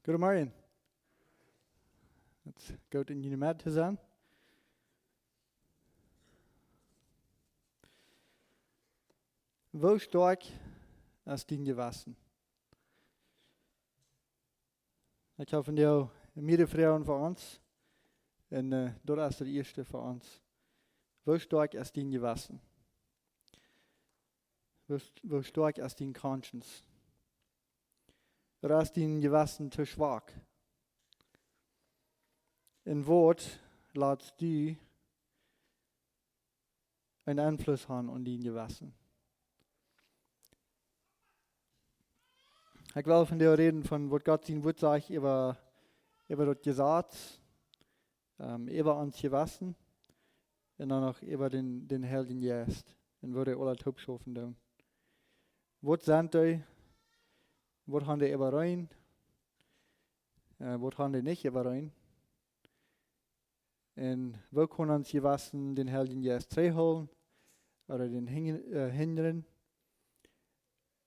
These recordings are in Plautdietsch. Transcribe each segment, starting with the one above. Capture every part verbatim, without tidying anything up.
Goodemorjen. Daut es goot, en june Med to sennen. Woo stoakj es dien Jewessen? Ekj hab vondoag mearere Froagen fa ons. Un, äh, daut es de ieeschte fa ons. Woo stoakj es dien Jewessen? Woo st-, woo stoakj es dien conscience? Ooda es dien Jewessen too schwak? Un waut latst du eenen Enfluss haben aun dien Jewessen? Ekj well vondoag räden von waut Gott sien Wort sajcht äwa, äwa daut Jesaz, ähm, äwa ons Jewessen un dan noch äwa dän, dän Heiljen Jeist un woo dee aula toop schaufen doonen. Waut sent dee? Waut haben dee äwareen? Äh, waut haben dee nich äwareen? Un woo kaun ons Jewessen dän Heiljen Jeist trigjhoolen ooda dän hinj-, äh, hindren?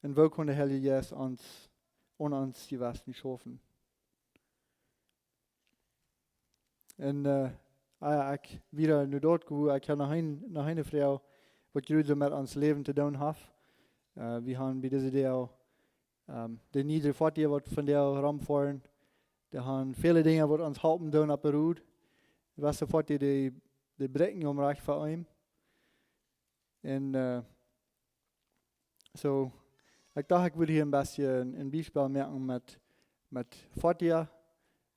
Un woo kaun de Heilje Jeist ons, aun ons Jewessen schaufen? Un, äh, ah jo, ekj wada no daut go, ekj hab noch een, noch eene Froag, waut jrod met ons Läwen to doonen haft. Äh, wie haben bie dise Doag, ähm, de niedre Foatieja, waut vondoag romfoaren, dee haben väle Dinja, waut ons halpen doonen oppe Rot. Waut fa Foatieja, dee, dee bräakjen om rajcht fa eenem. Un, äh, soo, ekj docht, ekj wudd hia een bät een, een Biespel moaken met, met Foatieja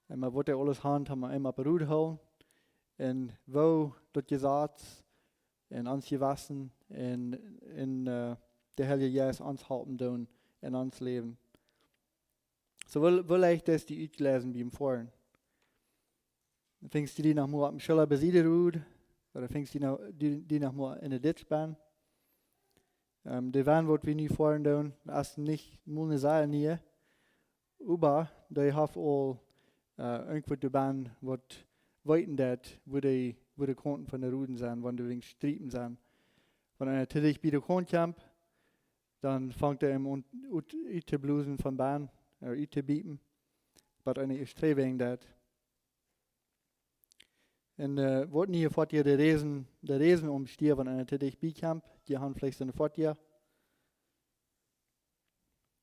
un met waut dee aules haben, om eenem oppe Rot to hoolen. Un woo daut Jesaz un ons Jewessen un, un, äh, de Heilje Jeist ons halpen doonen en ons Läwen. Soo, woo, woo leicht es die utjeleist biem Foaren? Fungst du die noch mau opp de Schulla bie de Rot? Ooda fungst du die noch, die, die noch mau en de Ditch bennen? Ähm, de Wajch, waut wie nu foaren doonen, es nich mau ne sea niee. Oba dee haft aul, äh, irjentwaut doa bennen, waut weeten deit, woo dee, woo de Kaunten von de Rot sent, wan doa weens Striepen sent. Wan eena too dicht bie de Kaunt kjemt, dan fangt hee aun ut, uttoblosen von bennen, ooda uttobiepen, waut eena ieescht trigjwenjen deit. Un, äh, waut nu hia Foatieja, de Räsen, de Räsen omstiewen, wan eena too dicht bie kjemt, dee haben veleicht soone Foatieja.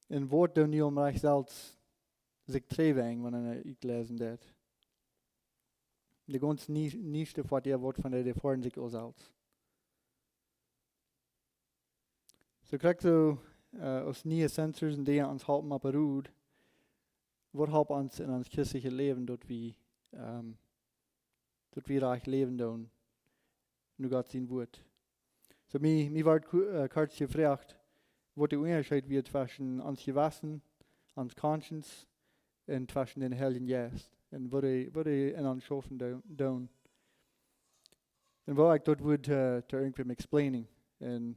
Un waut doonen dee om rajcht selfst sikj trigjwenjen, wan eena utjeleist deit? De gaunz nie-, nieeschte Foatieja, waut von dee, dee foaren sikj aul selfst. Soo krakjt soo, äh, aus niee sensors un Dinja ons halpen oppe Rot, waut halpt ons en ons christeljet Läwen, daut wie, ähm, daut wie rajcht läwen doonen, no Gott sien Wort? Soo, mie, mie wort ku-, äh, kort jefroacht, waut de Unjascheet wia tweschen ons Jewessen, ons conscience, un tweschen dän Heiljen Jeist. Un waut dee, waut dee en ons schaufen doo-, doonen. Un woo ekj daut wudd, äh, to irjentwäm explaining. Un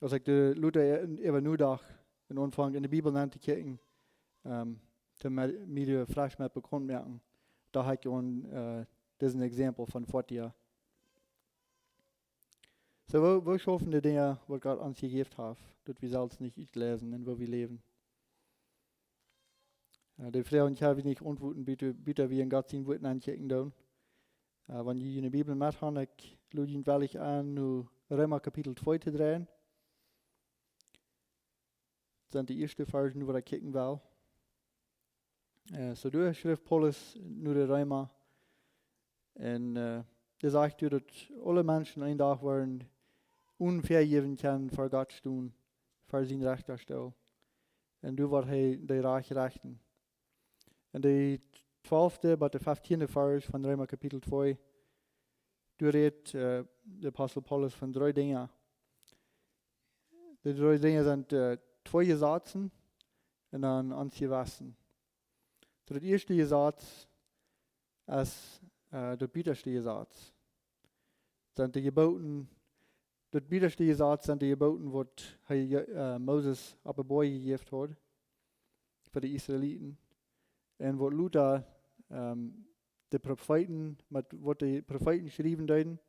aus ekj doa lota äwa nodocht un aunfunk en de Bibel aun to kjikjen, ähm, to mie, mie doa fresch met bekaunt moaken, docht ekj aun, äh, disen Example von Foatieja. Soo, woo, woo schaufen de Dinja, waut Gott ons jejäft haft, daut wie selfst nich utjeleist un woo wie läwen? Äh, de Froag kaun wie nich auntwuaden, buta, buta wie en Gott sien Wort aunkjikjen doonen. Äh, wan jie june Bibel met haben, ekj lod junt wellich aun, no Reema Kapitel twee to dreien. Daut sent de ieeschte Varsch, no waut ekj kjikjen well. Äh, soo doa schrift Paulus no de Reema. Un, äh, hee sajcht doa, daut aule Menschen een Dach woaren onvejäwen kjennen ver Gott stonen, ver sienen Rechtastool. Un doa woat hee dee rajcht rechten. En de twalfte bat de feftieende Varsch von Reema Kapitel twee, doa rät, äh, de Apostel Paulus von dree Dinja. De dree Dinja sent, äh, twee Jesazen un dan ons Jewessen. Soo, daut ieeschte Jesaz es, äh, daut bätaschte Jesaz. Sent de Jeboten, daut bätaschte Jesaz sent de Jeboten, waut hee, äh, Moses opp de Boajch jejäft haud, fa de Israeliten. Un waut lota, ähm, de Profeeten, met waut de Profeeten schriewen deeden,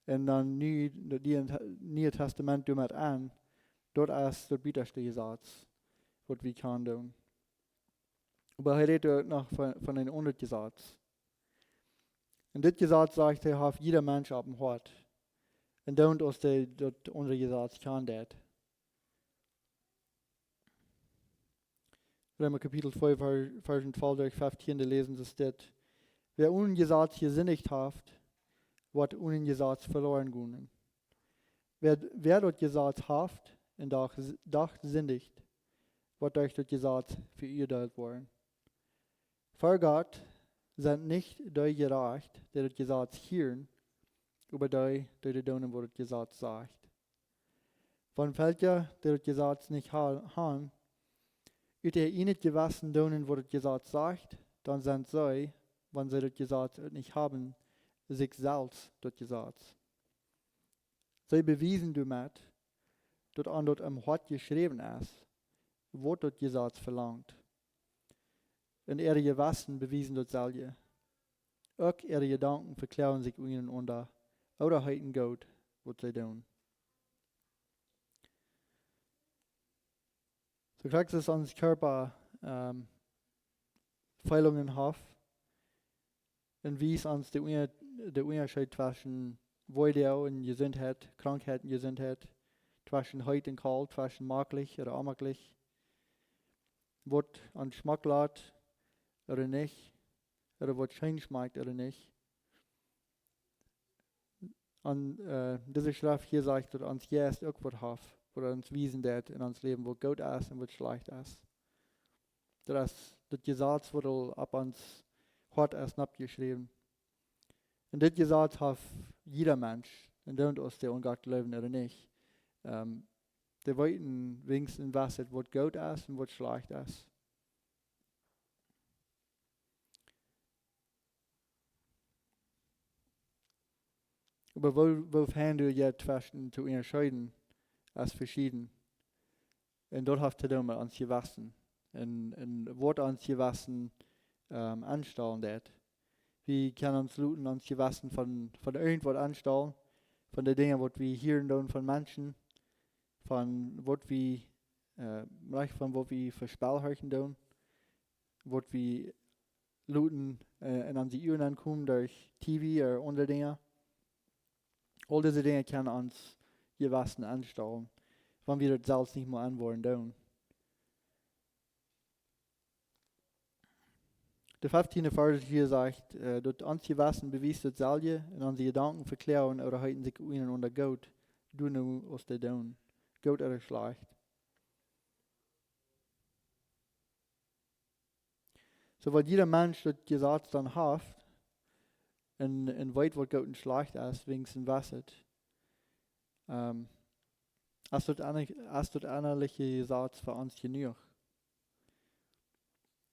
un dan nu daut Niee, Niee Tastament doamet aun, daut es daut bätaschte Jesaz, waut wie kjennen doonen. Oba hee rät uk noch von, von een aundret Jesaz. Un dit Jesaz, sajcht hee, haft jieda Mensch opp em Hoat. Un doont aus dee daut aundre Jesaz kjanen deit. Reema Kapitel twee, Varsch, Varsch twalf derch feftieen, doa läsen see dit: Wäa onen Jesaz jesindicht haft, woat onen Jesaz veloaren gonen. Wäa, wäa daut Jesaz haft un doch, doch sindicht, woat derch daut Jesaz veuadeelt woaren. Ver Gott sent nich dee jerajcht, dee daut Jesaz hieren, oba dee, dee doonen, waut daut Jesaz sajcht. Wan Velkja, dee daut Jesaz nich ha-, han, ut äa ieejnet Jewessen doonen, waut daut Jesaz sajcht, dan sent see, wan see daut Jesaz uk nich haben, sikj selfst daut Jesaz. See bewiesen doamet, daut an daut em Hoat jeschräwen es, waut daut Jesaz velangt. Un äare Jewessen bewiesen daut selwje. Uk äare Jedanken vekloagen sikj unjarenaunda, ooda heeten goot, waut see doonen. Soo krakjt aus ons Kjarpa, ähm, Feelungen haft, un wiest ons de Unja-, de Unjascheet tweschen Woadoag un Jesuntheit, Krankheit un Jesuntheit, tweschen heet un kolt, tweschen maklich ooda onmaklich, waut ons schmock lat ooda nich, ooda waut scheen schmakjt ooda nich. Un, äh, dise Schreft hia sajcht, daut ons Jeist uk waut haft, waut ons wiesen deit en ons Läwen, waut goot es un waut schlajcht es. Daut es daut Jesaz, waut aul opp ons Hoat es noppjeschräwen. Un dit Jesaz haft jieda Mensch, un doont aus dee aun Gott jleewen ooda nich. Ähm, dee weeten weens en Weisheit, waut goot es un waut schlajcht es. Oba woo, woo fein du daut tweschen to unjascheeden, es veschieden. Un daut haft to doonen met ons Jewessen. Un, un waut ons Jewessen, ähm, aunstalen deit. Wie kjennen ons loten ons Jewessen von, von irjentwaut aunstalen, von de Dinja, waut wie hieren doonen von Menschen, von waut wie, äh, veleicht von waut wie fa Spell horchen doonen, waut wie loten, äh, en onse Uaren aunkomen derch T V ooda aundre Dinja. Aul dise Dinja kjennen ons Jewessen aunstalen, wan wie daut selfst nich mol aunwoaren doonen. De feftieende Varsch hia sajcht, äh, daut ons Jewessen bewiest daut selwje, un onse Jedanken vekloagen ooda heeten sikj unjarenaunda goot, doano aus dee doonen, goot ooda schlajcht. Soo, wan jieda Mensch daut Jesaz dan haft, un, un weet, waut goot un schlajcht es, weens en Weisheit, ähm, es daut eena-, es daut ennaliche Jesaz fa ons jenuach?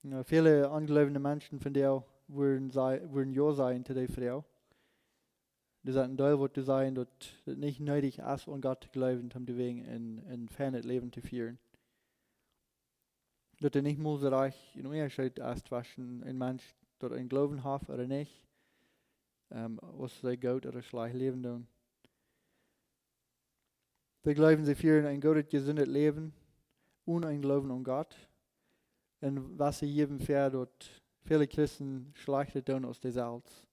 Jo, väle onjleewende Menschen vondoag wudden saj-, wudden jo sajen to dee Froag. Doa sent een Deel, waut doa sajen, daut et nich needich es, aun Gott to jleewen, om doawäajen een, een feinet Läwen to fieren. Daut et nich mol soo rajcht een Unjascheet es tweschen een Mensch, daut een Gloowen haft ooda nich, ähm, aus see goot ooda schlajcht läwen doonen. See jleewen, see fieren een goodet, jesundet Läwen, onen een Gloowen aun Gott. Un waut see jäwen ver, daut väle Christen schlajchtet doonen aus dee selfst.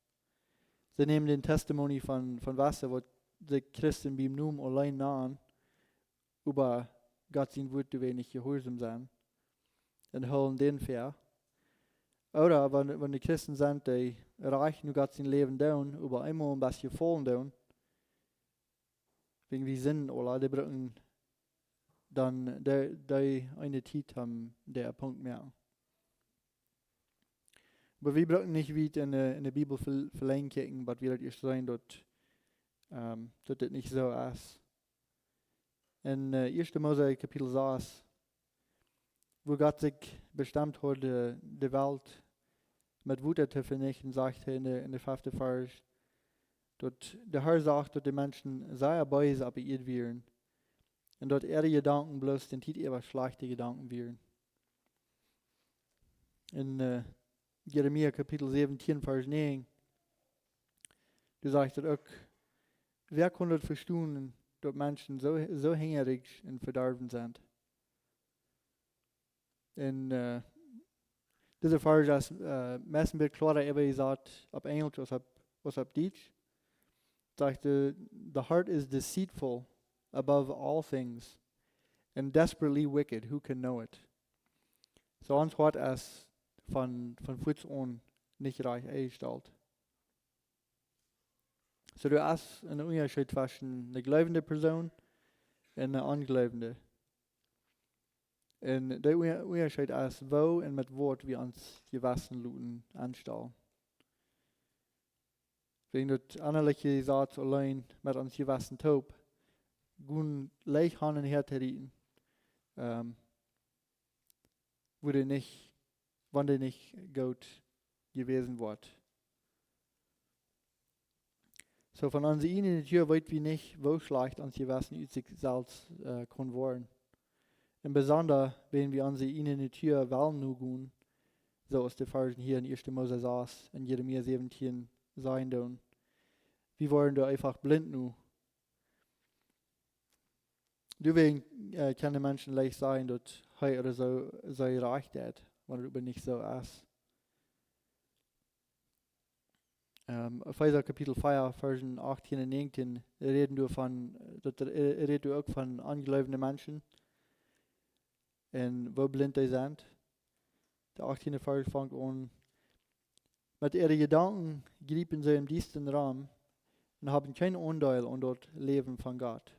See nämen dän Testimony von, von waut see, waut see Christen biem Nomen auleen nanen, oba Gott sien Wuat doawäajen nich jehuarsom sent, un hoolen dän ver. Ooda wan, wan doa Christen sent, dee rajcht no Gott sien Läwen doonen, oba eemol een bät faulen doonen, wäajen wie sent aula, dee brucken dan de, de eene Tiet om dän Punkt moaken. Oba wie brucken nich wiet en de, en de Bibel ve-, velenjd kjikjen, waut wie daut ieescht seenen, daut, ähm, daut dit nich soo es. En, äh, Ieeschte Mose Kapitel sas, wua Gott sikj bestemt haud, de, de Welt met Wota to venichten, sajcht hee en de, en de fefte Varsch, daut de Herr sach, daut de Menschen sea bees opp de Ieed wieren, un daut äare Jedanken bloos de Tiet äwa schlajchte Jedanken wieren. En, äh, Jeremia Kapitel säwentieen, Varsch näajen, doa sajcht et uk: Wäa kaun daut vestonen, daut Menschen soo, soo hinjarich un vedorwen sent? Un, äh, Dise Varsch es, äh, meist een bät kloara äwajesat opp Enjelsch aus opp, aus opp Dietsch. Sajcht, "The, the heart is deceitful above all things and desperately wicked. Who can know it?" Soo, ons Hoat es von, von fuaz aun nich rajcht enjestalt. Soo, doa es een Unjascheet tweschen eene gleewende Persoon un eene onjleewende. Un de Unja-, Unjascheet es, woo un met waut wie ons Jewessen loten aunstalen. Wäajen daut aundre Jesaz auleen met ons Jewessen toop, gonen leicht han un häa to rieten, ähm, wua dee nich, wan dee nich goot jewäsen woat. Soo, von onse ieejne Natua weet wie nich, woo schlajcht ons Jewessen ut sikj selfst, äh, kaun woaren. Un besonda, wan wie onse ieejne Natua wellen nogonen, soo aus de Varschen hia en Ieeschte Mose sas un Jeremia säwentieen sajen doonen. Wie woaren doa eefach blint no. Doawäajen, äh, kjennen Menschen leicht sajen, daut hee ooda see, see rajcht haft, wan daut oba nich soo es. Ähm, Efeesa Kapitel vea, Varschen achtieen un näajentieen, rät doavon, äh, daut, äh, rät doa uk von onjleewende Menschen un woo blint dee sent. De achttiende Varsch fangt aun: "Met äare Jedanken jriepen see em Diestren rom un haben kjeen Aundeel aun daut Läwen von Gott,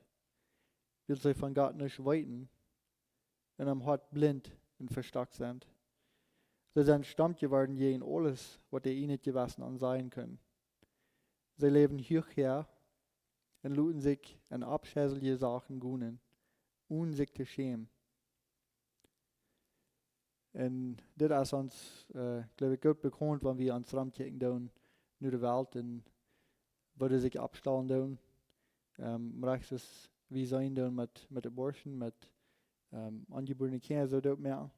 wiels see von Gott nuscht weeten un em Hoat blint un vestockt sent. See sent stomm jeworden jäajen aules, waut äa ieejnet Jewessen an sajen kunn. See läwen huach häa un loten sikj en aufscheilje Sachen gonen, onen sikj to schämen." Un dit es ons, äh, jleew ekj, goot bekaunt, wan wie ons romkjikjen doonen no de Welt un woo dee sikj oppstalen doonen. Ähm, rajcht aus wie seenen doonen met, met abortion, met, ähm, onjebuarne Kjinja soo doot moaken.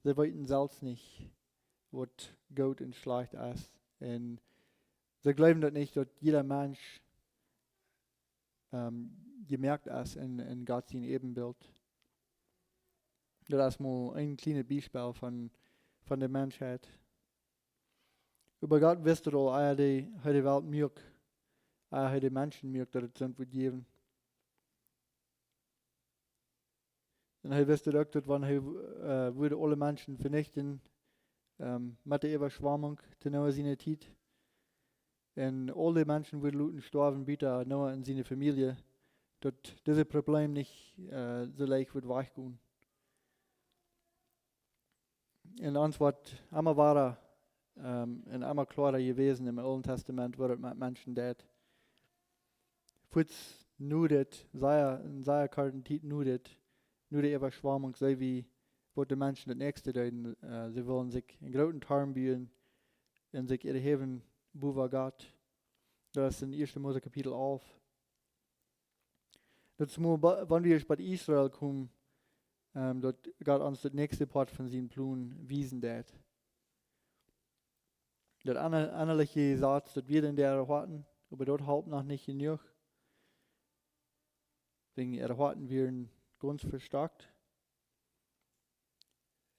See weeten selfst nich, waut goot un schlajcht es. Un see jleewen daut nich, daut jieda Mensch, ähm, jemoakt es en, en Gott sien Äwenbilt. Daut es mau een kjlienet Biespel von, von de Menschheit. Oba Gott wist daut aul, ea hee de, hee de Welt muak, ea hee de Menschen muak, daut et soont wudd jäwen. Un hee wist uk, daut wan hee, äh, wudd aule Menschen venichten, ähm, met de Äwaschwamunk to Noah siene Tiet, un aule Menschen wudden loten stoawen, buta Noah un siene Famielje, daut dit Problem nich, äh, soo leicht wudd wajchgonen. Un ons woat emma wada, ähm, un emma kloara jewäsen em Oolen Tastament, woo daut met Menschen deit. Fuaz no dit, sea, en sea korte Tiet no dit, no de Äwaschwamunk, seenen wie, waut de Menschen daut näakjste deeden, äh, see wullen sikj een grooten Toarn buen un sikj erhäwen bowa Gott. Daut es en Ieeschte Mose Kapitel alf. Daut es mau, ba-, wan wie ieescht bie Israel komen, ähm, daut Gott ons daut näakjste Poat von sienen Plon wiesen deit. Daut aundre, aundre Jesaz, daut wia en äare Hoaten, oba daut halpt noch nich jenuach. Wäajen äare Hoaten wieren gaunz vestockt.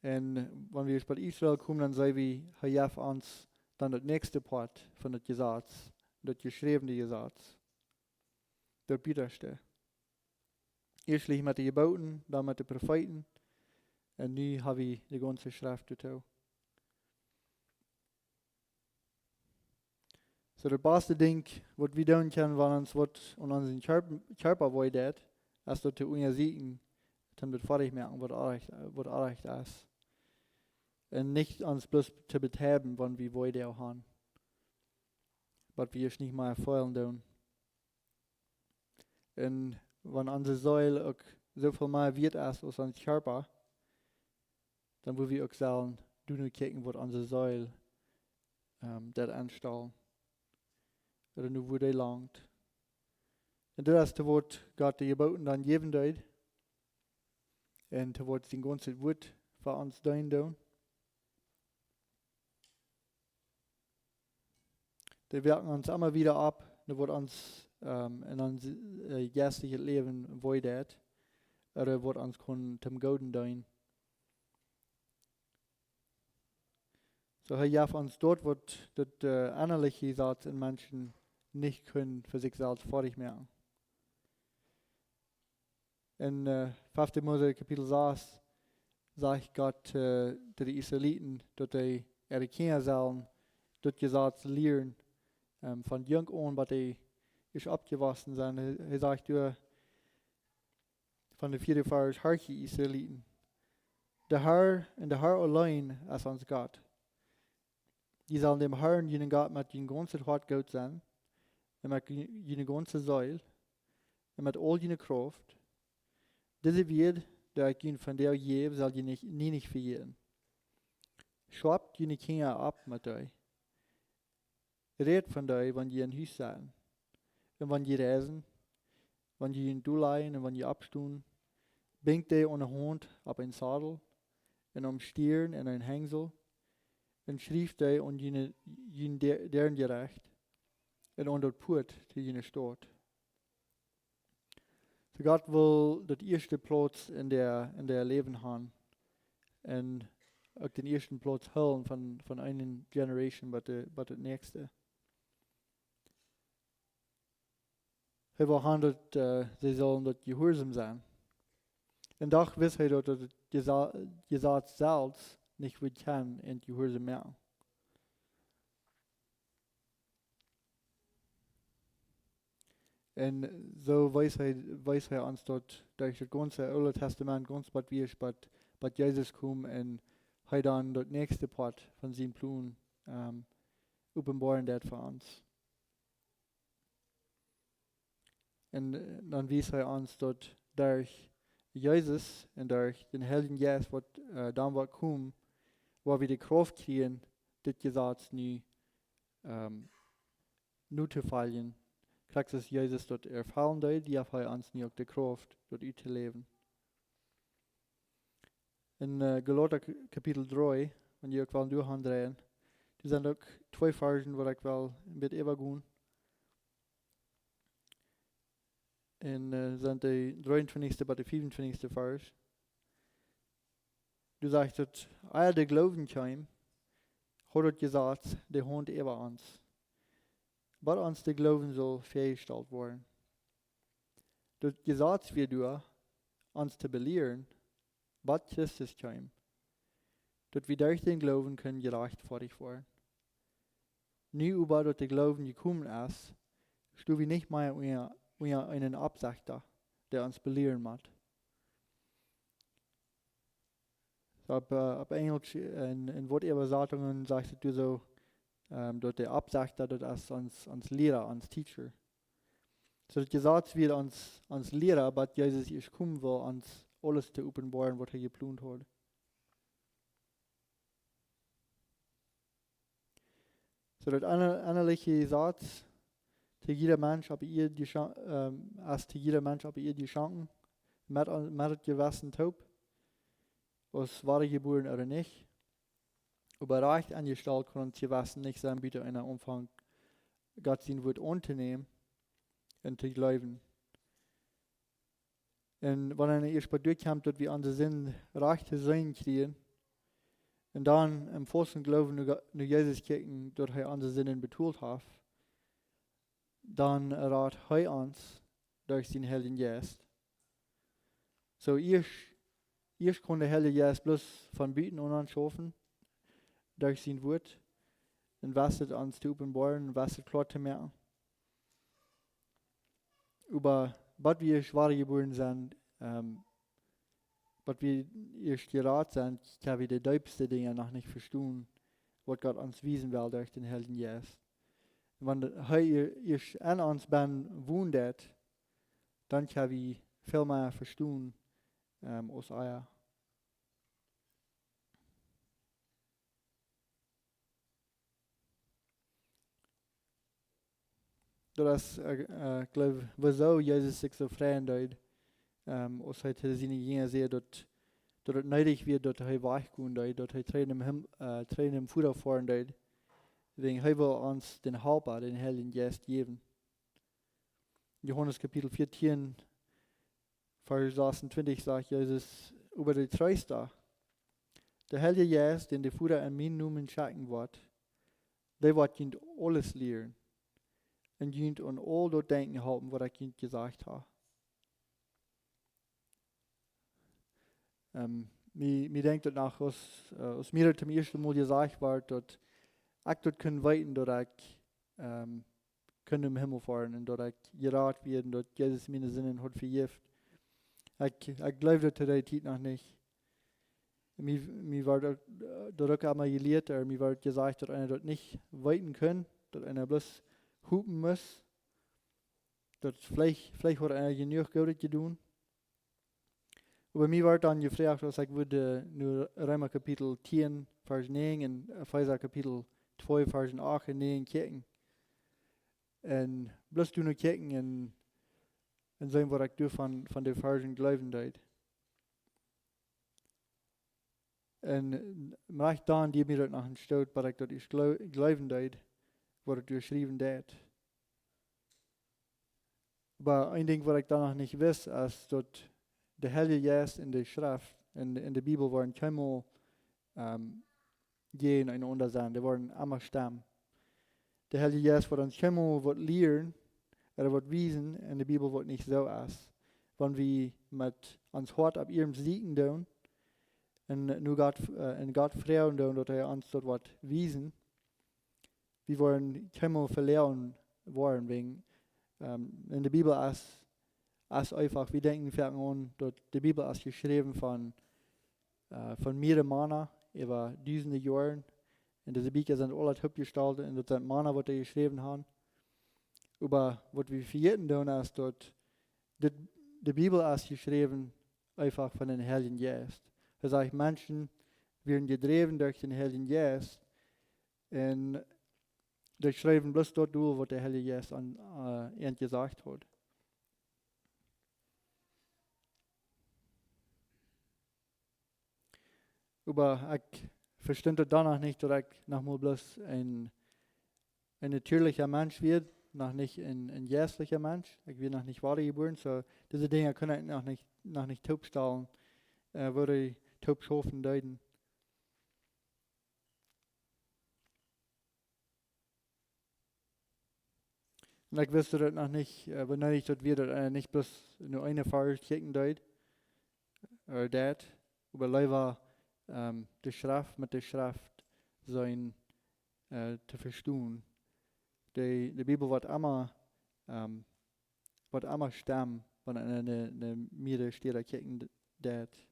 Un wan wie bie Israel komen, dan seenen wie, hee jeft ons dan daut näakjste Poat von daut Jesaz, daut jeschräwne Jesaz. Daut bätaschte. Ieeschtlich met de Jeboten, dan met de Profeeten. Un nu ha wie de gaunze Schreft doatoo. Soo, daut baste Dinkj, waut wie doonen kjennen, wan ons waut aun onsen Kjarp-, Kjarpa wee deit, es daut to unjasieekjen, to befriedjen moaken, waut orrajcht, waut orrajcht es. Un nich ons bloos to bethäuben, wan wie Wee doa han. Waut wie ons nich mea feelen doonen. Un wan onse Seel uk soo väl mea wieet es aus ons Kjarpa, dan woa wie uk sellen doano kjikjen, waut onse Seel, ähm, daut aunstalt. Ooda no wua dee langt. Un daut es to waut Gott de Jeboten dan jäwen deed. Un to waut sien gaunzet Wuat fa ons deenen deit. Dee werkjen ons emma wada opp, no waut ons, ähm, en ons, äh, jeistlichet Läwen wee deit, ooda waut ons kaun tom Gooden deenen. Daut hee jeef ons daut, waut daut, äh, ennalich Jesaz en Menschen nich kunn fa sikj selfst foadich moaken. En, äh, fefte Mose Kapitel sas sajcht Gott, äh, to de Israeliten, daut dee äare Kjinja sellen daut Jesaz lieren, ähm, von jung aun, waut dee es oppjewossen sent. Hee, hee sajcht doa, von de vieede Varsch: Horcht, Israeliten, de Herr, un de Herr auleen es ons Gott. Jie sellen däm Herrn, jun Gott, met jun gaunzet Hoat goot sennen, un met ju-, june gaunze Seel, un met aul june Krauft. Dise Wieed, dee ekj junt vondoag jäw, sell jie nich, nie nich vejäten. Schaupt june Kjinja opp met dee. Rät von dee, wan jie em Hus sent, un wan jie reisen, wan jie junt dol lajen un wan jie oppstonen. Binjt dee aun de Haunt opp een Sadel, un aum Stiern aun een Henjsel, un schrieft dee aun june, jun Dä-, Däajenjerecht, un aun daut Puat to june Staut. Soo Gott well daut ieeschte Plauz en de, en de Läwen haben. Un uk dän ieeschten Plauz hoolen von, von eene Generation bat de, bat de näakjste. Hee well haben daut, äh, see sellen daut jehuarsom sennen. Un doch wist hee daut, daut daut Jesa-, Jesaz selfst nich wudd kjennen en jehuarsom moaken. Un soo wees hee, wees hee ons daut derch daut gaunze Oole Testament, gaunz bat wie, bat, bat Jesus kjeem un hee dan daut näakjste Poat von sien Plon, ähm, openboaren deed fa ons. Un, äh, dan wiest hee ons daut derch Jesus un derch dän Heiljen Jeist, waut, äh, dan woat komen, wua wie de Krauft kjrieen, dit Jesaz nu, ähm, nu to foljen. Krakjt soo aus Jesus daut erfellen deed, dee haft hee ons nu uk de Krauft, daut uttoläwen. En, äh, Galata K-, Kapitel dree, wan jie uk wellen doa aundreien, doa sent uk twee Varsch, waut ekj well een bät äwagonen. En, äh, sent de dreeuntwintichste bat de fiefuntwintichste Varsch. Doa sajcht et: Ea de Gloowen kjeem, haud daut Jesaz de Haunt äwa ons, bat ons de Gloowen sull väajestalt woaren. Daut Jesaz wia doa, ons to belieren, bat Christus kjeem, daut wie derch dän Gloowen kunnen jerajchtfoadicht woaren. Nu oba daut de Gloowen jekomen es, sto wie nich mea unja, unja eenen Oppsechta, dee ons belieren mott. Soo opp, äh, opp Enjelsch, äh, en, en waut Äwasatungen sajcht et doa soo, ähm, daut de Oppsechta, daut es ons, ons Liera, ons Teacher. Soo daut Jesaz wia ons, ons Liera, bat Jesus ieescht komen wull, ons aules to openboaren, waut hee jeplont haud. Soo daut enna-, ennaliche Jesaz, to jieda Mensch opp de Ieed jescha-, ähm, es to jieda Mensch opp de Ieed jeschonken, met, met daut Jewessen toop, aus wadajebuaren ooda nich. Oba rajcht enjestalt kaun ons Jewessen nich sennen, bat wie aunfangen, Gott sien Wort auntonämen un to jleewen. Un wan et ieescht bat doa kjemt, daut wie onse Sind rajcht to seenen kjrieen, un dan em vollen Gloowen no Go-, no Jesus kjikjen, daut hee onse Sinden betolt haft, dan rat hee ons derch sienen Heiljen Jeist. Soo ieescht, ieescht kaun de Heilje Jeist bloos von buten aun ons schaufen, derch sien Wort, un wiest et ons to openboaren, un wiest et kloa to moaken. Oba bat wie ieescht wadajebuaren sent, ähm, bat wie ieescht jerat sent, kjenn wie de deepste Dinja noch nich vestonen, waut Gott ons wiesen well derch dän Heiljen Jeist. Un wan hee ieescht en ons bennen wonen deit, dan kjenn wie väl mea vestonen, ähm, aus ea. Daut es, äh, äh, ekj jleew, wuarom Jesus sikj soo freien deed, ähm, aus hee to siene Jinja säd, daut, daut et needich wia, daut hee wajchgonen deed, daut hee trigj nom Him-, äh, trigj nom Voda foaren deed. Wäajen hee wull ons dän Halpa, dän Heiljen Jeist jäwen. Johanes Kapitel vieetieen, Varsch sasuntwintich sajcht Jesus: Oba de Treesta, De Heilje Jeist, dän de Voda en mienen Nomen schekjen woat, dee woat junt aules lieren un junt aun aul daut denkjen halpen, waut ekj junt jesajcht hab. Ehm, mie, mie denkjt daut noch, aus, eh, aus mie daut toom ieeschten Mol jesajcht wort, daut ekj daut kunn weeten, daut ekj, ehm, kunn em Himmel foaren un daut ekj jerat wia un daut Jesus miene Sinden haud vejäft. Ekj, ekj jleewd daut to dee Tiet noch nich. Mie, mie wort daut, eh, daut uk emol jelieet, oba mie wort jesajcht, daut eena daut nich weeten kunn, daut eena bloos hopen must, daut veleicht, veleicht haud eena jenuach Goodet jedonen. Oba mie wort dan jefroacht, aus ekj wudd, eh, no Reema Kapitel tieen, Varsch näajen un Efeesa Kapitel twee, Varsch acht un näajen kjikjen. Un bloos doano kjikjen un, un seenen, waut ekj doa von, von de Varschen jleewen deed. Un, eh, rajcht dan, dee mie daut noch een Stoot, waut ekj daut ieescht jleu-, jleewen deed, waut ekj doa schriewen deed. Oba een Dinkj, waut ekj dan noch nich wist, es daut de Heilje Jeist un de Schreft un, un de Bibel woaren kjeenmol, ehm, jäajen eenaunda sennen. Dee woaren emma stemmen. De Heilje Jeist woat ons kjeenmol waut lieren, ooda waut wiesen, un de Bibel woat nich soo aus. Wan wie met ons Hoat opp ierem sieekjen doonen, un no Gott, eh, un Gott froagen doonen, daut hee ons daut woat wiesen, wie woaren kjeenmol veloaren woaren, wäajen, ehm, en de Bibel es, es eefach, wie denkjen foaken aun, daut de Bibel es jeschräwen von, eh, von mierere Mana äwa dusende Joaren. Un dise Bieekja sent aula toopjestalt un daut sent Mana, waut dee jeschräwen haben. Oba waut wie vejäten doonen, es daut dit, de Bibel es jeschräwen eefach von dän Heiljen Jeist. Hee sajcht, Menschen wieren jedräwen derch dän Heiljen Jeist un dee schreewen bloos daut dol, waut de Heilje Jeist aun, eh, an jesajcht haud. Oba ekj vestunt daut dan noch nich, daut ekj noch mol bloos een, een natieelicha Mensch wia, noch nich een, een jeistlicha Mensch. Ekj wia noch nich wadajebuaren, soo dise Dinja kunn ekj noch nich, noch nich toopstalen, eh, woo dee toopschaufen deeden. Un ekj wist daut noch nich, eh, wanea ekj daut wia, daut, eh, nich bloos no een Varsch kjikjen deed, eh, daut, oba leewa, ehm, de Schreft met de Schreft seenen, eh, to vestonen. De, de Bibel woat emma, ehm, woat emma stemmen, wan eena no, no mierere Städen kjikjen d-, deed.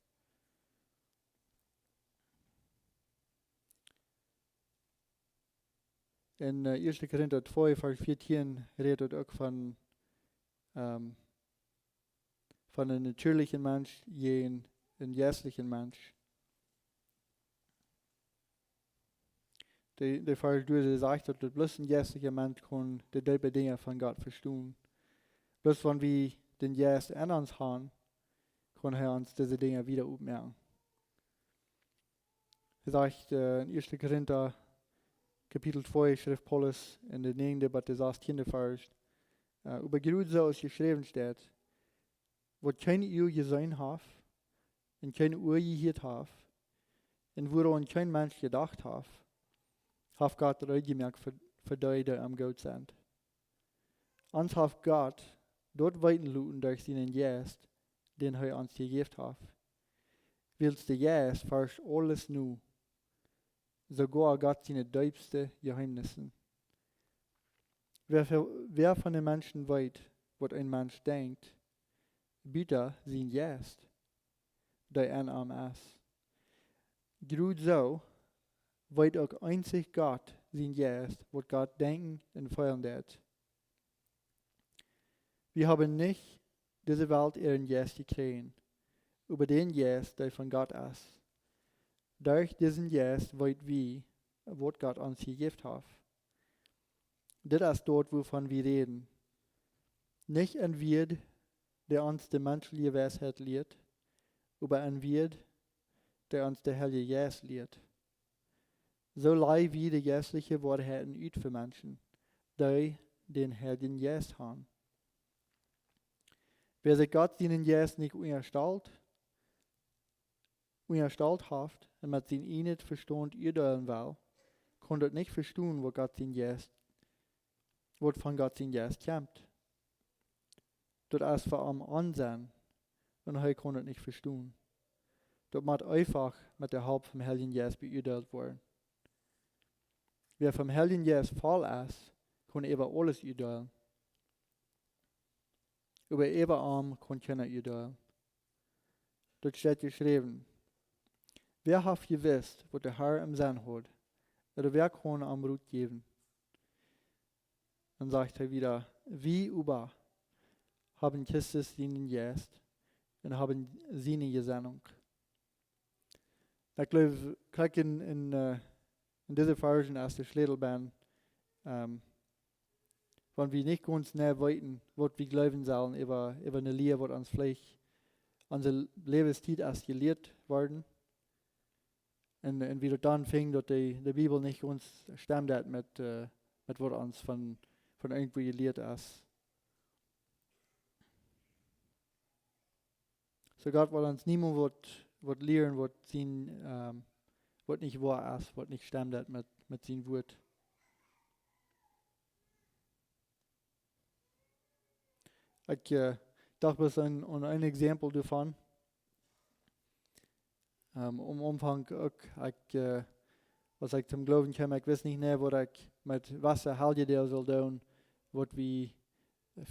En, eh, ieeschte Korinta twee, Varsch vieetieen rät daut uk von, ehm, von een natieelichen Mensch jäajen een jeistlichen Mensch. De, de Varsch doa, dee sajcht, daut bloos een jeistlicha Mensch kaun de deepe Dinja von Gott vestonen. Bloos wan wie dän Jeist en ons haben, kaun hee ons dise Dinja wada opmoaken. Hee sajcht, eh, en ieeschte Korinta, Kapitel twee, schrift Paulus en de näajende bat de sastieende Varsch, eh, äwa Grunt, soo aus jeschräwen steit, waut kjeen Uag jeseenen haft un kjeen Ua jehieet haft un wuaraun kjeen Mensch jedocht haft, haft Gott reed jemoakt fa, fa dee, dee am goot sent. Ons haft Gott daut weeten loten derch sienen Jeist, dän hee ons jejäft haft. Wiels de Jeist forscht aules no, soogoa Gott siene deepste Jeheemnisse. Wäa, wäa von de Menschen weet, waut een Mensch denkjt, buta sien Jeist, dee en am es? Grunt soo weet uk eenzich Gott sien Jeist, waut Gott denkjen un feelen deit. Wie haben nich dise Welt äaren Jeist jekjräajen, oba dän Jeist, dee von Gott es. Derch disen Jeist weet wie, waut Gott ons jejäft haft. Dit es daut, wuavon wie räden. Nich en Wieed, dee ons de menschelje Weisheit lieet, oba en Wieed, dee ons de Heilje Jeist lieet. Soo lajen wie de jeistliche Woarheiten ut fa Menschen, dee dän Heiljen Jeist haben. Wäa sikj Gott sienen Jeist nich unjastalt, unjastalt haft un met sien ieejnet Vestaunt urdeelen well, kaun daut nich vestonen, waut Gott sien Jeist, waut von Gott sien Jeist kjemt. Daut es fa am Onsenn un hee kaun daut nich vestonen. Daut mott eefach met de Help vom Heiljen Jeist beurdeelt woaren. Wäa vom Heiljen Jeist voll es, kaun äwa aules urdeelen. Oba äwa am kaun kjeena urdeelen. Daut steit jeschräwen: Wäa haft jewist, waut de Herr em Senn haud? Ooda wäa kaun am Rot jäwen? Dan sajcht hee wada: Wie oba haben Christus sienen Jeist un haben siene Jesennunk. Ekj jleew, krakjt en, en, äh, en dise Varschen es de Schlätel bie, ähm, wan wie nich gaunz jeneiw weeten, waut wie jleewen sellen äwa, äwa eene Lia, waut ons veleicht onse Läwenstiet es jelieet worden. Un, un wie daut dan finjen, daut de, de Bibel nich gaunz stemt daut met, äh, met waut ons von, von irjentwua jelieet es. Soo Gott well ons niemols waut, waut lieren, waut sien, ähm, waut nich woa es, waut nich stemt daut met, met sien Wuat. Ekj, äh, docht bloos aun, aun een Exempel doavon. Ähm, aum Aunfank uk, ekj, äh, aus ekj toom Gloowen kjeem, ekj wist nich jeneiw, waut ekj met waut fa Heljedoag sull doonen, waut wie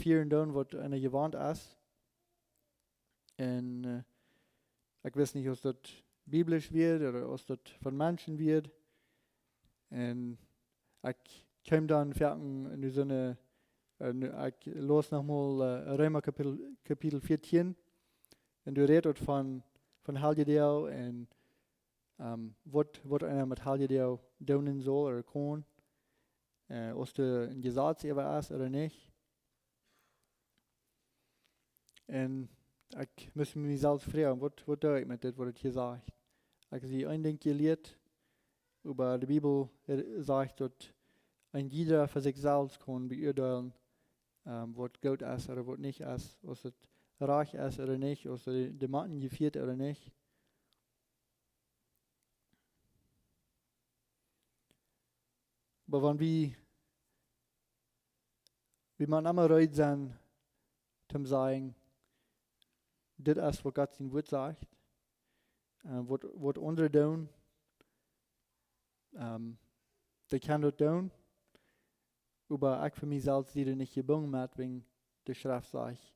fieren doonen, waut eena jewant es. Un, äh, ekj wist nich, aus daut biblisch wia ooda aus daut von Menschen wia. Un ekj kjeem dan foaken en soone, äh, nu, ekj laus noch mol, äh, Reema Kapitel, Kapitel vieetieen. Un doa rät daut von, von Heljedoag un, ähm, waut, waut eena met Heljedoag doonen saul ooda kaun. Äh, aus doa een Jesaz äwa es ooda nich. Un ekj must mie selfst froagen, waut, waut doo ekj met dit, waut hee hia sajcht? Ekj sie een Dinkj jelieet, oba de Bibel, äh, sajcht, daut een jieda fa sikj selfst kaun beurdeelen, ähm, waut goot es ooda waut nich es, aus et rajcht es ooda nich, aus de, de Maten jefieet ooda nich. Oba wan wie, wie motten emma reed sennen, toom sajen, dit es, waut Gott sien Wuat sajcht, äh, waut, waut aundre doonen, ähm, dee kjennen daut doonen, oba ekj fa mie selfst sie doa nich jebungen met, wäajen de Schreft sajcht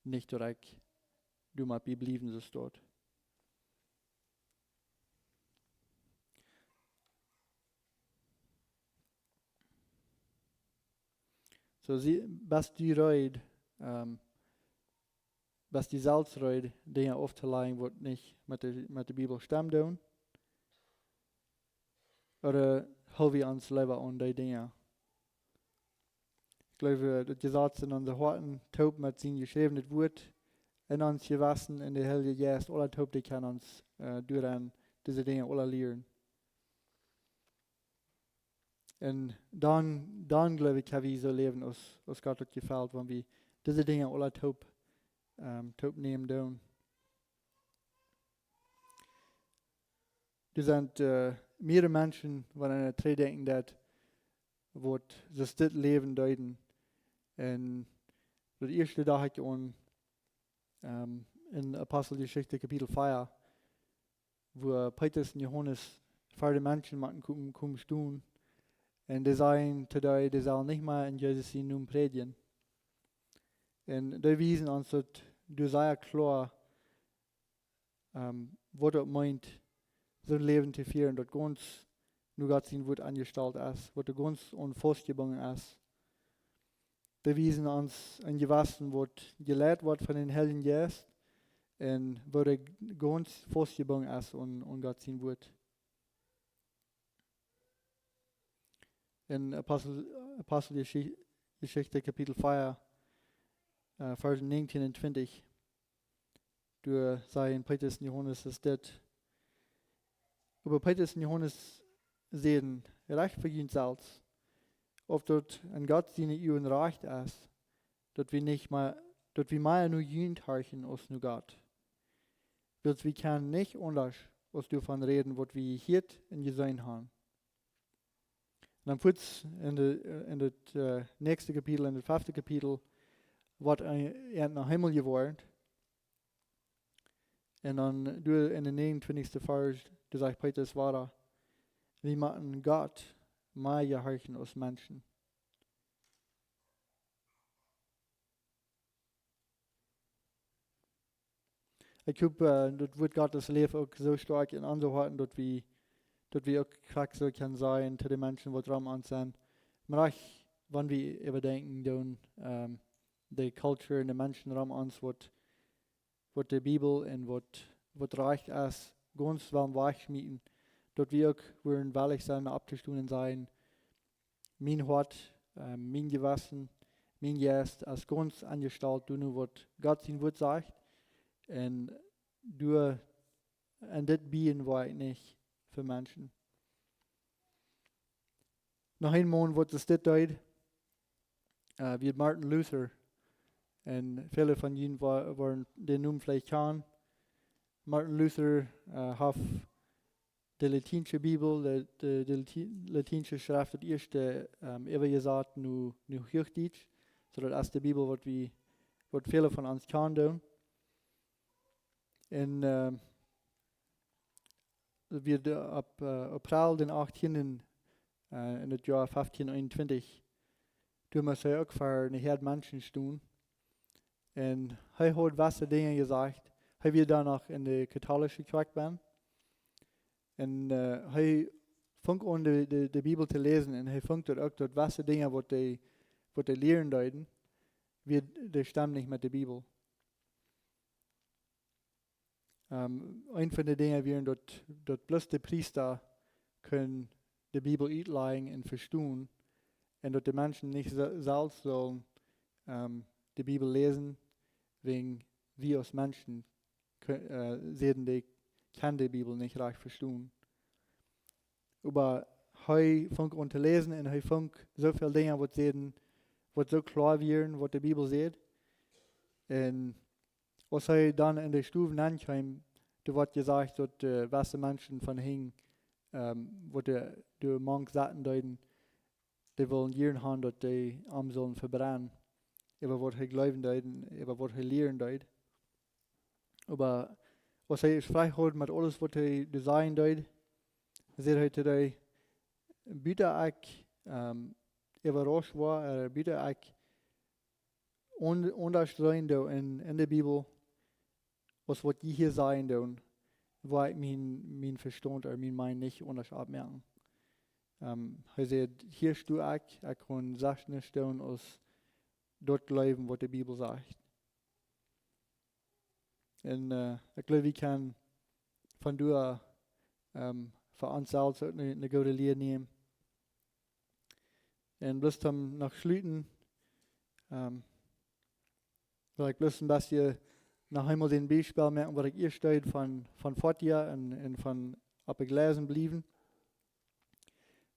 nich, daut ekj doa mott bie bliewen, soo steit. Soo, sie, best du reed, ähm, best du selfst reed, Dinja auftoläjen, waut nich met de, met de Bibel stemmen doonen? Ooda hool wie ons leewa aun dee Dinja? Ekj jleew, daut Jesaz en onse Hoaten toop met sien jeschräwnet Wuat, en ons Jewessen un de Heilje Jeist, aule toop, dee kjennen ons, äh, doaraun dise Dinja aule lieren. Un dan, dan jleew ekj, kjenn wie soo läwen aus, aus Gott daut jefelt, wan wie dise Dinja aule toop, ähm, toop nämen doonen. Doa sent, äh, mearere Menschen, waut aun daut trigj denkjen, daut waut see dit Läwen deeden. Un daut ieeschte docht ekj aun, ähm, en Aposteljeschicht Kapitel vea, wua Petrus un Johanes ver de Menschen motten komen, komen stonen. Un dee säden to dee, dee sellen nich mea en Jesus sienen Nomen prädjen. Un dee wiesen ons daut doa sea kloa, ähm, waut daut meent, soon Läwen to fieren, daut gaunz no Gott sien Wuat aunjestalt es, waut doa gaunz aun faustjebungen es. Dee wiesen ons een Jewessen, waut jeleit woat von dän Heiljen Jeist un waut doa gaunz faustjebungen es aun, aun Gott sien Wuat. En Apostel, Aposteljeschicht, Kapitel vea, äh, Varsch näajentieen un twintich. Doa säden Petrus un Johanes dit. Oba Petrus un Johanes säden: Recht fa junt selfst, auf daut en Gott siene Uagen rajcht es, daut wie nich mea, daut wie mea no junt horchen aus no Gott. Wiels wie kjennen nich aundasch aus doavon räden, waut wie jehieet un jeseenen haben. Un dan fuats en de, en daut, äh, näakjste Kapitel, en daut fefte Kapitel, woat hee, hee no Himmel jewoaren. Un dan doa en dän näajenuntwintichsten Varsch, doa sajcht Petrus wada, wie motten Gott mea jehorchen aus Menschen. Ekj hop, äh, daut Wuat Gottes läft uk soo stoakj en onse Hoaten, daut wie, daut wie uk krakjt soo kjennen sajen to de Menschen, waut rom ons sent. Mau wan wie äwadenkjen doonen, ähm, de Culture un de Menschen rom ons, waut, waut de Bibel un waut, waut rajcht es, gaunz wellen wajchschmieten, daut wie uk wudden wellich sennen, opptostonen un sajen, mien Hoat, äh, mien Jewessen, mien Jeist es gaunz aunjestalt doano, waut Gott sien Wuat sajcht. Un doa, un dit bie woa ekj nich fa Menschen. Noch een Maun, waut dit deed, äh, wia Martin Luther. Un väle von junt wa-, woaren dän Nomen veleicht kjanen. Martin Luther, äh, haft de latiensche Bibel, de, de, de Lati-, latiensche Schreft, daut ieeschte, ähm, äwajesat no, no Huachdietsch. Soo daut es de Bibel, waut wie, waut väle von ons kjanen doonen. Un, ähm, wia de, opp, äh, April dän achttienden, äh, en daut Joa feftieen eenuntwintich, doa must hee uk ver eene Häad Menschen stonen. Un hee haud waut Dinja jesajcht. Hee wia dan noch en de katholische Kjoakj bennen. Un, äh, hee funk aun de, de, de Bibel to läsen un hee funk daut uk, daut waut Dinja, waut dee, waut dee lieren deeden, wia, dee stemden nich met de Bibel. Ähm, een von de Dinja wieren, daut, daut bloos de Priesta kunnen de Bibel utlajen un vestonen, un daut de Menschen nich se-, selfst sullen, ähm, de Bibel läsen, wäajen wie aus Menschen kö-, äh, säden, dee kjennen de Bibel nich rajcht vestonen. Oba hee funk aun to läsen un hee funk soo väl Dinja, waut säden, waut soo kloa wieren, waut de Bibel sajcht. Un aus hee dan en de Stow nenkjeem, doa wort jesajcht, daut, äh, waut de Menschen von hinjen, ähm, waut doa, doa mank saten deeden, dee wullen jieren haben, daut dee am sullen vebrennen, äwa waut hee jleewen deed un äwa waut hee lieren deed. Oba aus hee sikj frei haud met aules, waut hee doa sajen deed, säd hee to dee, buta ekj, ähm, äwarascht woa, äh, buta ekj aun-, aundasch seenen doo en, en de Bibel, aus waut jie hia sajen doonen, woa ekj mien, mien Vestaunt ooda mien Mind nich aundasch oppmoaken. Ähm, hee säd, hia sto ekj, ekj kaun selfst nich doonen aus daut jleewen, waut de Bibel sajcht. Un, äh, ekj jleew, wie kjennen von doa, ähm, fa ons selfst uk eene, eene goode Lia nämen. Un bloos om noch schluten, ähm, well ekj bloos een bät noch eemol dän Biespel moaken, waut ekj ieescht deed von, von Fotia un, un von opp de Gleisen bliewen.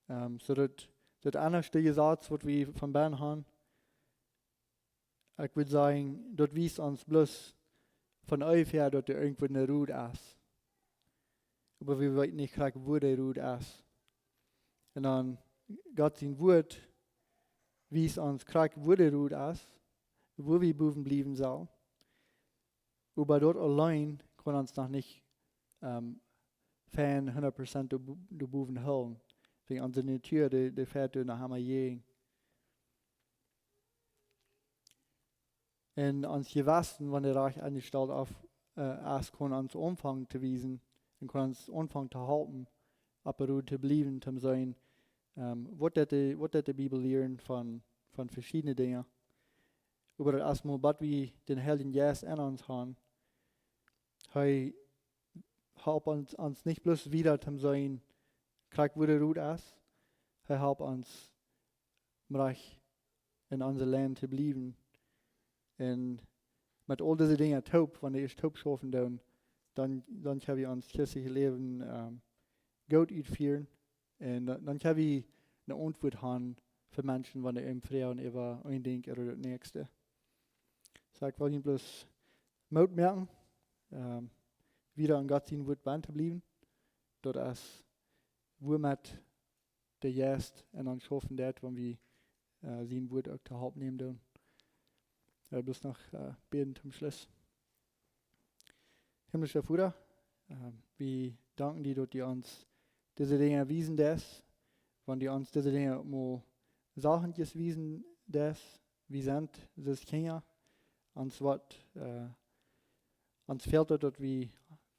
Ähm, soo daut, daut aundre Jesaz, waut wie von bennen haben, ekj wudd sajen, daut wiest ons bloos von onjefäa, daut doa irjentwua eene Rot es. Oba wie weeten nich krakjt, wua de Rot es. Un dan Gott sien Wuat wiest ons krakjt, wua de Rot es, wua wie bowen bliewen sellen. Oba daut auleen kaun ons noch nich, ähm, fein hundat Prozent doa bo-, doa bowen hoolen. Wäajen onse Natua, dee, dee fäat doa noch emma jäajen. Un ons Jewessen, wan daut rajcht aunjestalt es, äh, es, kaun ons aunfangen to wiesen un kaun ons aunfangen to halpen, opp de Rot to bliewen, to seenen, ähm, waut deit de, waut deit de Bibel lieren von, von veschiedne Dinja. Oba daut es mau, waut wie dän Heiljen Jeist en ons haben, hee halpt ons, ons nich bloos wieda to seenen, krakjt wua de Rot es. Hee halpt ons, mau rajcht en onse Lien to bliewen. Un met aul dise Dinja toop, wan wie ieescht toop schaufen doonen, dan, dan kjenn wie ons christeljet Läwen, ähm, goot utfieren. Un dan, dan kjenn wie eene Auntwuat haben fa Menschen, wan dee ons froagen äwa een Dinkj ooda daut näakjste. Soo, ekj well junt bloos Moot moaken. Ähm, wieda aun Gott sien Wuat benne to bliewen. Daut es, woo met de Jeist en ons schaufen deit, wan wie äh, sien Wuat uk to Help nämen doonen. Äh, bloos noch äh, bäden toom Schluss. Himmlischa Voda, äh, wie danken die, daut du ons dise Dinja wiesen deist, wan du ons dise Dinja uk mol Sachen wiesen deist, wie sent soo aus Kjinja, ons waut, äh, ons fält daut, daut wie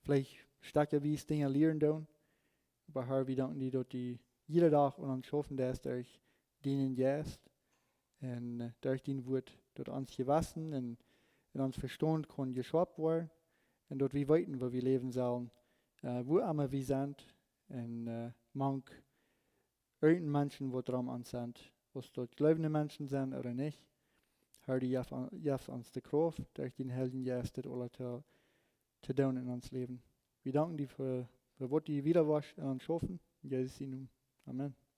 veleicht stakjawies Dinja lieren doonen, oba Herr, wie danken die, daut du jieda Dach aun ons schaufen deist derch dienen Jeist un äh, derch dien Wuat, daut ons Jewessen un, un ons Vestaunt kaun jeschaupt woaren un daut wie weeten, woo wie läwen sellen, äh, wua emma wie sent un äh, mank irjent Menschen, waut rom ons sent, aus daut jleewende Menschen sent ooda nich. Herr, du jefst, jefst ons de Krauft derch dien Heiljen Jeist dit aules to, to doonen en ons Läwen. Wie danken die fa, fa waut du wieda woascht en ons schaufen. En Jesus sien Nomen. Amen.